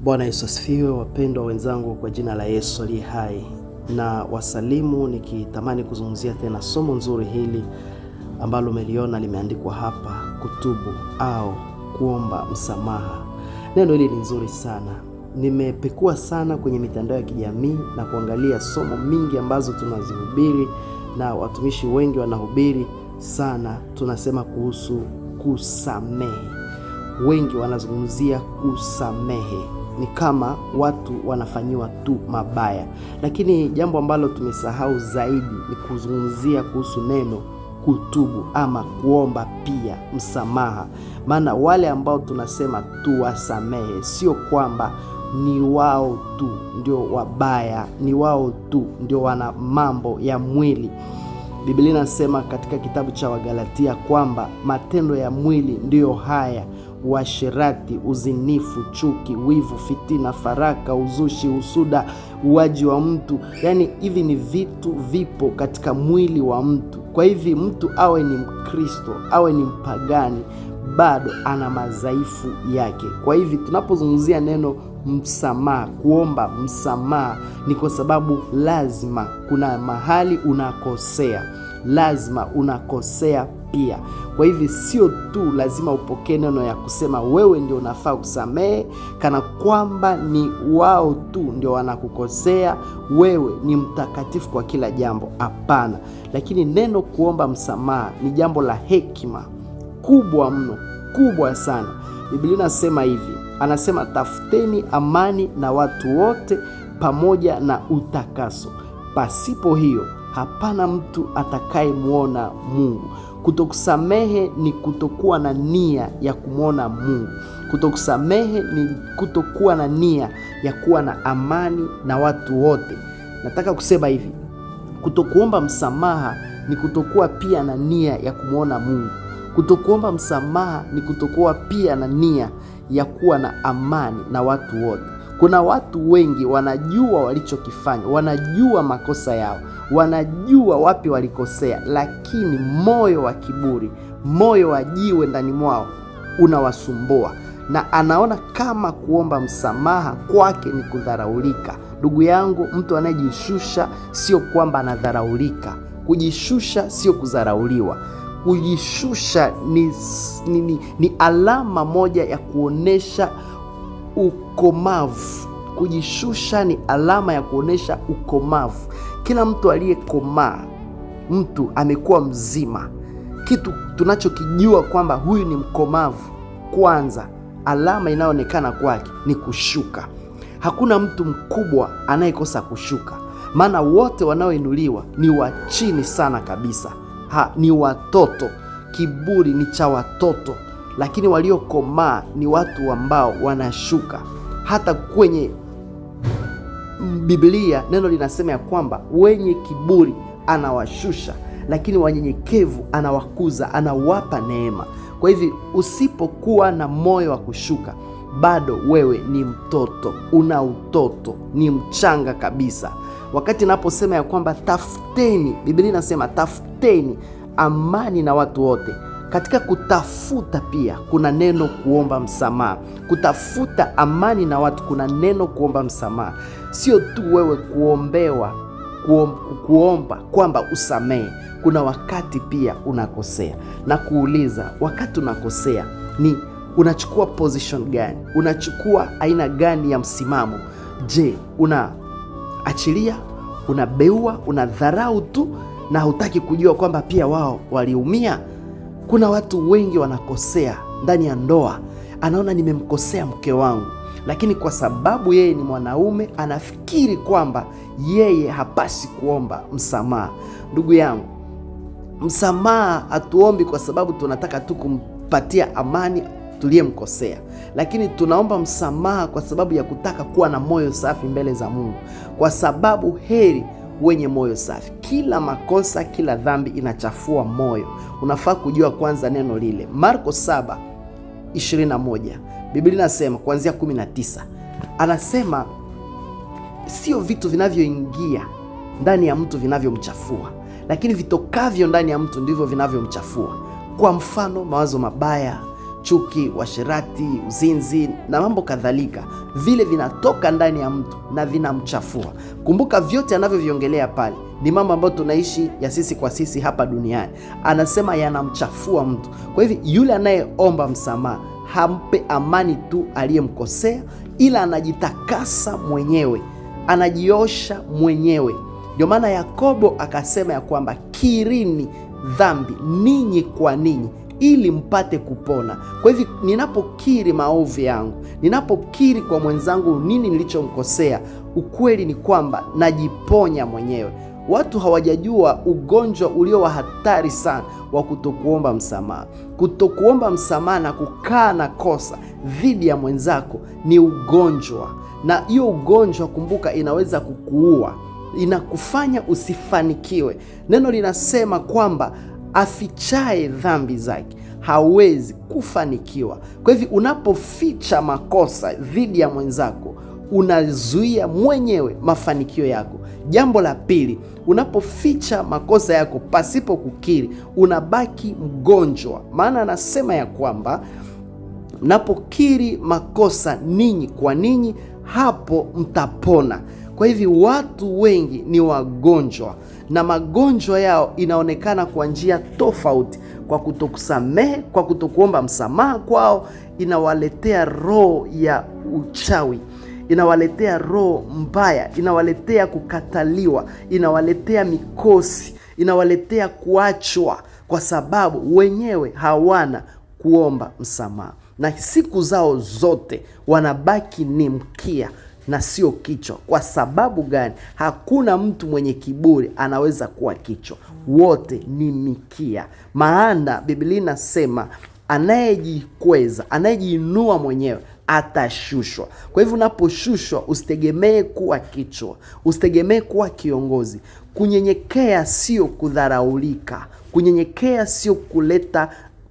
Bwana Yesu asifiwe, wapendwa wenzangu, kwa jina la Yesu aliye hai na wasalimu, nikitamani kuzungumzia tena somo nzuri hili ambalo umeliona limeandikwa hapa, kutubu au kuomba msamaha. Neno hili ni nzuri sana. Nimepekua sana kwenye mitandao ya kijamii na kuangalia somo mingi ambazo tunazihubiri na watumishi wengi wanahubiri sana. Tunasema kuhusu kusamehe, wengi wanazungumzia kusamehe ni kama watu wanafanyiwa tu mabaya, lakini jambo ambalo tumesahau zaidi ni kuzungumzia kuhusu neno kutubu ama kuomba pia msamaha. Maana wale ambao tunasema tuwasamehe, sio kwamba ni wao tu ndio wabaya, ni wao tu ndio wana mambo ya mwili. Biblia inasema katika kitabu cha Wagalatia kwamba matendo ya mwili ndiyo haya: uasherati, uzinifu, chuki, wivu, fitina, faraka, uzushi, husuda, uaji wa mtu. Yaani hivi ni vitu vipo katika mwili wa mtu. Kwa hivi mtu awe ni Mkristo awe ni mpagani, bado ana madhaifu yake. Kwa hivi tunapozungumzia neno msamaha, kuomba msamaha, ni kwa sababu lazima kuna mahali unakosea, lazima unakosea pia. Kwa hivi sio tu lazima upokee neno ya kusema wewe ndio unafaa kusamehe, kana kwamba ni wao tu ndio wanakukosea, wewe ni mtakatifu kwa kila jambo. Hapana. Lakini neno kuomba msamaha ni jambo la hekima kubwa mno, kubwa sana. Biblia inasema hivi, anasema tafuteni amani na watu wote pamoja na utakaso, pasipo hiyo hapana mtu atakayemwona Mungu. Kutokusamehe ni kutokuwa na nia ya kumwona Mungu. Kutokusamehe ni kutokuwa na nia ya kuwa na amani na watu wote. Nataka kusema hivi, kutokuomba msamaha ni kutokuwa pia na nia ya kumwona Mungu. Kutokuomba msamaha ni kutokuwa pia na nia ya kuwa na amani na watu wote. Kuna watu wengi wanajua walichokifanya, wanajua makosa yao, wanajua wapi walikosea, lakini moyo wa kiburi, moyo wa jiwe ndani mwao unawasumbua, na anaona kama kuomba msamaha kwake ni kudharaulika. Ndugu yangu, mtu anayejishusha sio kwamba anadharaulika. Kujishusha sio kudharauliwa. Kujishusha ni alama moja ya kuonesha ukomavu. Kujishusha ni alama ya kuonesha ukomavu. Kila mtu aliyekomaa, mtu amekuwa mzima. Kitu tunachokijua kwamba huyu ni mkomavu, kwanza alama inayoonekana kwake ni kushuka. Hakuna mtu mkubwa anayekosa kushuka, maana wote wanaoinuliwa ni wa chini sana kabisa. Ni watoto. Kiburi ni cha watoto, lakini waliokomaa ni watu ambao wanashuka. Hata kwenye Biblia neno linasema ya kwamba wenye kiburi anawashusha, lakini wanyenyekevu anawakuza, anawapa neema. Kwa hivi usipokuwa na moyo wa kushuka, bado wewe ni mtoto, una utoto, ni mchanga kabisa. Wakati naposema ya kwamba tafuteni, Biblia inasema tafuteni amani na watu wote. Katika kutafuta pia kuna neno kuomba msamaha. Kutafuta amani na watu kuna neno kuomba msamaha. Sio tu wewe kuombewa, kuomba kwamba usamehe. Kuna wakati pia unakosea, na kuuliza wakati unakosea ni unachukua position gani? Unachukua aina gani ya msimamo? Je, unaachilia, unabeua, unadharau tu na hutaki kujua kwamba pia wao waliumia? Kuna watu wengi wanakosea ndani ya ndoa, anaona nimemkosea mke wangu, lakini kwa sababu yeye ni mwanaume anafikiri kwamba yeye hapasi kuomba msamaha. Ndugu yangu, msamaha hatuombi kwa sababu tunataka tu kumpatia amani tuliyemkosea, lakini tunaomba msamaha kwa sababu ya kutaka kuwa na moyo safi mbele za Mungu, kwa sababu heri wenye moyo safi. Kila makosa, kila dhambi inachafua moyo. Unafaa kujua kwanza neno lile. Marko 7:21, Biblia inasema kuanzia 19, anasema sio vitu vinavyoingia ndani ya mtu vinavyomchafua, lakini vitokavyo ndani ya mtu ndivyo vinavyomchafua. Kwa mfano, mawazo mabaya, Chuki, uasherati, uzinzi na mambo kadhalika, vile vinatoka ndani ya mtu na vinamchafua. Kumbuka vyote anavyoviongelea pale ni mambo ambayo tunaishi ya sisi kwa sisi hapa duniani. Anasema yanamchafua mtu. Kwa hivyo yule anayeomba msamaha hampe amani tu aliyemkosea, ila anajitakasa mwenyewe, anajiosha mwenyewe. Ndio maana Yakobo akasema ya kwamba kirini dhambi ninyi kwa ninyi ili mpate kupona. Kwa hivyo ninapokiri maovu yangu, ninapokiri kwa mwenzangu nini nilichomkosea, ukweli ni kwamba najiponya mwenyewe. Watu hawajajua ugonjwa ulio wa hatari sana wa kutokuomba msamaha. Kutokuomba msamaha na kukaa na kosa dhidi ya mwenzako ni ugonjwa, na hiyo ugonjwa, kumbuka, inaweza kukuua, inakufanya usifanikiwe. Neno linasema kwamba afichaye dhambi zake hawezi kufanikiwa. Kwa hivyo unapoficha makosa dhidi ya mwenzako, unazuia mwenyewe mafanikio yako. Jambo la pili, unapoficha makosa yako pasipo kukiri, unabaki mgonjwa. Maana anasema ya kwamba mnapokiri makosa ninyi kwa ninyi, hapo mtapona. Kwa hivyo watu wengi ni wagonjwa na magonjwa yao inaonekana kwa njia tofauti. Kwa kutokusamehe, kwa kutokuomba msamaha kwao, inawaletea roho ya uchawi, inawaletea roho mbaya, inawaletea kukataliwa, inawaletea mikosi, inawaletea kuachwa, kwa sababu wenyewe hawana kuomba msamaha, na siku zao zote wanabaki ni mkia na sio kichwa. Kwa sababu gani? Hakuna mtu mwenye kiburi anaweza kuwa kichwa, wote ni mikia. Maana Biblia inasema anayejikweza, anayejiinua mwenyewe atashushwa. Kwa hivyo unaposhushwa, usitegemee kuwa kichwa, usitegemee kuwa kiongozi. Kunyenyekea sio kudharaulika, kunyenyekea sio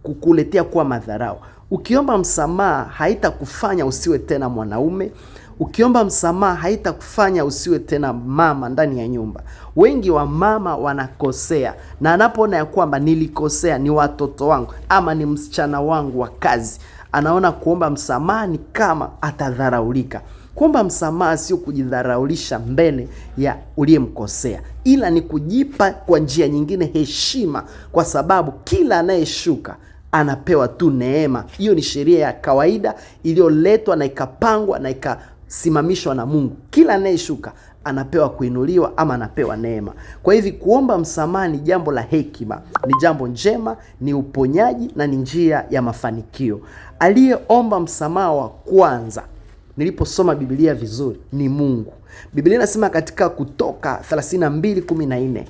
kukuletea kuwa madharau. Ukiomba msamaha haitakufanya usiwe tena mwanaume. Ukiomba msamaha haitakufanya usiwe tena mama ndani ya nyumba. Wengi wa mama wanakosea, na anapoona ya kwamba nilikosea, ni watoto wangu ama ni msichana wangu wa kazi, anaona kuomba msamaha ni kama atadharaulika. Kuomba msamaha sio kujidharaulisha mbele ya uliyemkosea, ila ni kujipa kwa njia nyingine heshima, kwa sababu kila anayeshuka anapewa tu neema. Hiyo ni sheria ya kawaida iliyoletwa na ikapangwa na ikasimamishwa na Mungu. Kila anayeshuka anapewa kuinuliwa ama anapewa neema. Kwa hivi kuomba msamaha ni jambo la hekima, ni jambo njema, ni uponyaji na ni njia ya mafanikio. Aliyeomba msamaha wa kwanza, niliposoma Biblia vizuri, ni Mungu. Biblia inasema katika Kutoka 32:14,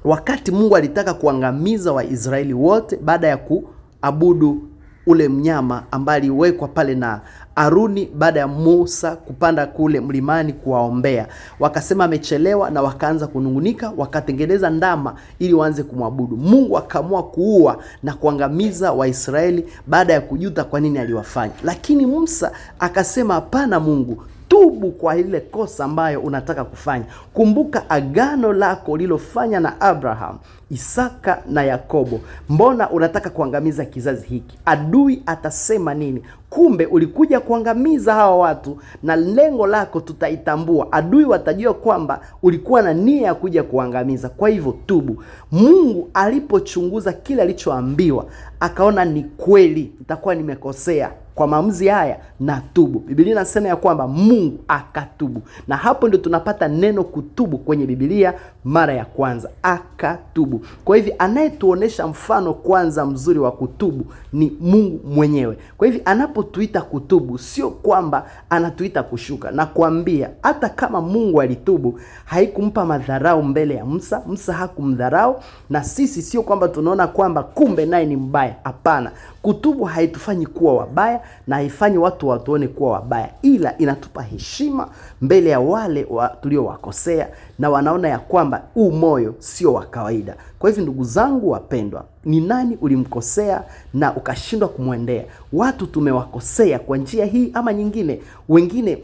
wakati Mungu alitaka kuangamiza Waisraeli wote baada ya kuabudu ule mnyama ambaye aliwekwa pale na Aruni baada ya Musa kupanda kule mlimani kuwaombea. Wakasema amechelewa na wakaanza kunungunika, wakatengeneza ndama ili waanze kumwabudu. Mungu akaamua kuua na kuangamiza Waisraeli baada ya kujuta kwa nini aliwafanya. Lakini Musa akasema hapana, Mungu, tubu kwa ile kosa ambayo unataka kufanya. Kumbuka agano lako ulilofanya na Abraham, Isaka na Yakobo. Mbona unataka kuangamiza kizazi hiki? Adui atasema nini? Kumbe ulikuja kuangamiza hawa watu na lengo lako tutaitambua. Adui watajua kwamba ulikuwa na nia ya kuja kuangamiza. Kwa hivyo tubu. Mungu alipochunguza kile alichoambiwa, akaona ni kweli, nitakuwa nimekosea kwa maamuzi haya na tubu. Biblia inasema ya kwamba Mungu akatubu. Na hapo ndio tunapata neno kutubu kwenye Biblia mara ya kwanza, akatubu. Kwa hivyo anayetuonesha mfano kwanza mzuri wa kutubu ni Mungu mwenyewe. Kwa hivyo anapotuita kutubu, sio kwamba anatuita kushuka. Na kuambia hata kama Mungu alitubu, haikumpa madharau mbele ya Musa. Musa hakumdharau, na sisi sio kwamba tunaona kwamba kumbe naye ni mbaya. Hapana. Kutubu haitufanyi kuwa wabaya na haifanyi watu watuone kuwa wabaya, ila inatupa heshima mbele ya wale tuliowakosea, na wanaona ya kwamba huu moyo sio wa kawaida. Kwa hivyo ndugu zangu wapendwa, ni nani ulimkosea na ukashindwa kumwendea? Watu tumewakosea kwa njia hii ama nyingine. Wengine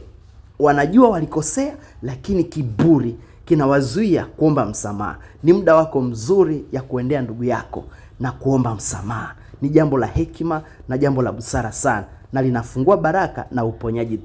wanajua walikosea, lakini kiburi kinawazuia kuomba msamaha. Ni muda wako mzuri ya kuendea ndugu yako na kuomba msamaha. Ni jambo la hekima na jambo la busara sana, na linafungua baraka na uponyaji.